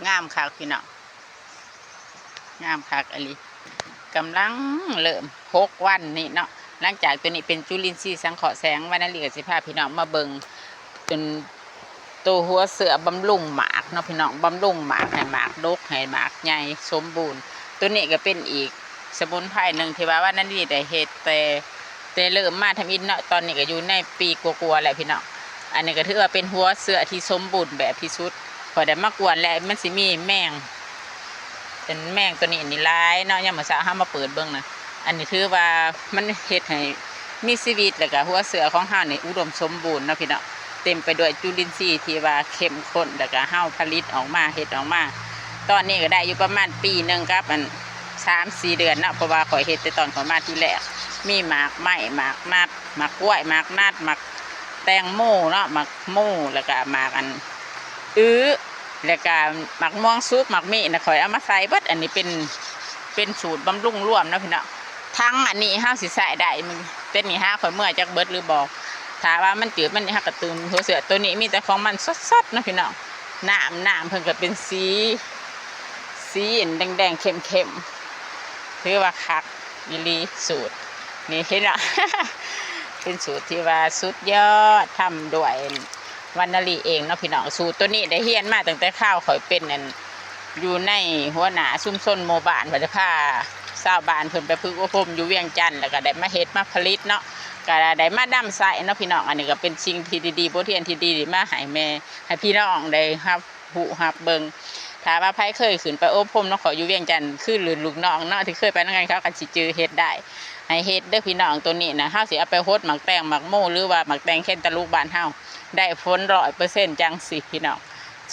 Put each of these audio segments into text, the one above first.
ງາມຄັກພີ່ນ້ອງ ງາມຄັກອີ່ຫຼີ. ກຳລັງເລີ່ມຫົກວັນນີ້ເນາະ ຫຼັງຈາກໂຕນີ້ເປັນຈຸລິນຊີສັງເຄາະແສງ ວັນນະລີກໍຊິພາພີ່ນ້ອງມາເບິ່ງເປັນໂຕຫົວເຊື້ອບຳລຸງໝາກເນາະພີ່ນ້ອງ ບຳລຸງໝາກໃຫ້ໝາກດົກ ໃຫ້ໝາກໃຫຍ່ສົມບູນ. ໂຕນີ້ກໍເປັນອີກສະໝຸນໄພໜຶ່ງທີ່ວ່າວັນນະລີໄດ້ເຮັດແຕ່ ແຕ່ເລີ່ມມາທຳອິດເນາະ ຕອນນີ້ກໍຢູ່ໃນປີກວ່າໆແລ້ວພີ່ນ້ອງ. ອັນນີ້ກໍຖືວ່າເປັນຫົວເຊື້ອທີ່ສົມບູນແບບທີ່ສຸດ ຂ້ອຍໄດ້ມາກວນແລ້ວ ມັນຊິມີແມງ ເປັນແມງໂຕນີ້ນີ້ຫຼາຍເນາະ. ຍາມມື້ເຊົ້າເຮົາມາເປີດເບິ່ງນະ ອັນນີ້ຖືວ່າມັນເຮັດໃຫ້ມີຊີວິດ ແລ້ວກໍຫົວເຊື້ອຂອງເຮົານີ້ອຸດົມສົມບູນເນາະພີ່ນ້ອງ ເຕັມໄປດ້ວຍຈຸລິນຊີທີ່ວ່າເຂັ້ມຂຸ້ນ ແລ້ວກໍເຮົາຜະລິດອອກມາ ເຮັດອອກມາ ຕອນນີ້ກໍໄດ້ຢູ່ປະມານປີໜຶ່ງກັບອັນ ສາມສີ່ເດືອນເນາະ ເພາະວ່າຂ້ອຍເຮັດແຕ່ຕອນຂ້ອຍມາທີແລກ ມີໝາກໄມ້ ໝາກນັດ ໝາກກ້ວຍ ໝາກນັດ ໝາກແຕງໂມເນາະ ໝາກໂມ ແລ້ວກະໝາກອັນ ອື ແລ້ວກະໝາກມ່ວງສຸກ ໝາກມີນະ ຂ້ອຍເອົາມາໃສ່ເບິດ. ອັນນີ້ເປັນ ເປັນສູດບຳລຸງລວມເນາະພີ່ນ້ອງ. ຖັງອັນນີ້ເຮົາຊິໃຊ້ໄດ້ ເປັນນີ້ຫາຂ້ອຍເມືອຈັກເບິດຫຼືບໍ່ ຖ້າວ່າມັນຈືດ ມັນ ເຮົາກໍຕື່ມຫົວເຊື້ອ ໂຕນີ້ມີແຕ່ຂອງມັນສົດໆເນາະພີ່ນ້ອງ. ນ້ຳ ນ້ຳເພິ່ນກໍເປັນສີ ສີແດງໆເຂັ້ມໆ ຖືວ່າຄັກອີ່ຫຼີສູດນີ້ພີ່ນ້ອງ ເປັນສູດທີ່ວ່າສຸດຍອດ ທຳດ້ວຍວັນນະລີເອງເນາະພີ່ນ້ອງ. ສູດໂຕນີ້ໄດ້ຮຽນມາຕັ້ງແຕ່ຄາວຂ້ອຍເປັນອັນ ຢູ່ໃນຫົວໜ້າຊຸມຊົນໝູ່ບ້ານ ເພິ່ນໄດ້ພາຊາວບ້ານເພິ່ນໄປຝຶກອົບຮົມຢູ່ວຽງຈັນ ແລ້ວກໍໄດ້ມາເຮັດມາຜະລິດເນາະ ກໍໄດ້ມານຳໃຊ້ເນາະພີ່ນ້ອງ. ອັນນີ້ກໍເປັນສິ່ງທີ່ດີໆ ບົດຮຽນທີ່ດີມາໃຫ້ແມ່ ໃຫ້ພີ່ນ້ອງໄດ້ຮັບຮູ້ຮັບເບິ່ງ. ຖ້າວ່າໃຜເຄີຍຂຶ້ນໄປອົບຮົມນຳຂ້ອຍຢູ່ວຽງຈັນ ຄືລຸ້ນລູກນ້ອງເນາະ ທີ່ເຄີຍໄປນຳກັນ ເຂົາກໍຊິຈື່ເຮັດໄດ້ ໃຫ້ເຮັດເດີພີ່ນ້ອງ. ໂຕນີ້ນະ ເຮົາຊິເອົາໄປຫົດໝາກແຕງໝາກໂມ ຫຼືວ່າໝາກແຕງແຄນຕາລູບບ້ານເຮົາ ໄດ້ຜົນຮ້ອຍເປີເຊັນຈັ່ງຊີ້ພີ່ນ້ອງ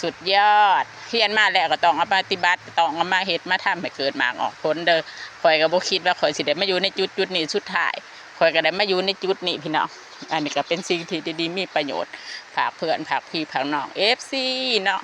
ສຸດຍອດ. ຮຽນມາແລ້ວກໍຕ້ອງເອົາປະຕິບັດ ຕ້ອງເອົາມາເຮັດມາທຳໃຫ້ເກີດໝາກອອກຜົນເດີ. ຂ້ອຍກໍບໍ່ຄິດວ່າຂ້ອຍຊິໄດ້ມາຢູ່ໃນຈຸດໆນີ້ ສຸດທ້າຍຂ້ອຍກໍໄດ້ມາຢູ່ໃນຈຸດນີ້ພີ່ນ້ອງ. ອັນນີ້ກໍເປັນສິ່ງທີ່ດີໆ ມີປະໂຫຍດ ຝາກເພື່ອນ ຝາກພີ່ ຝາກນ້ອງ ເອັຟຊີ ເນາະ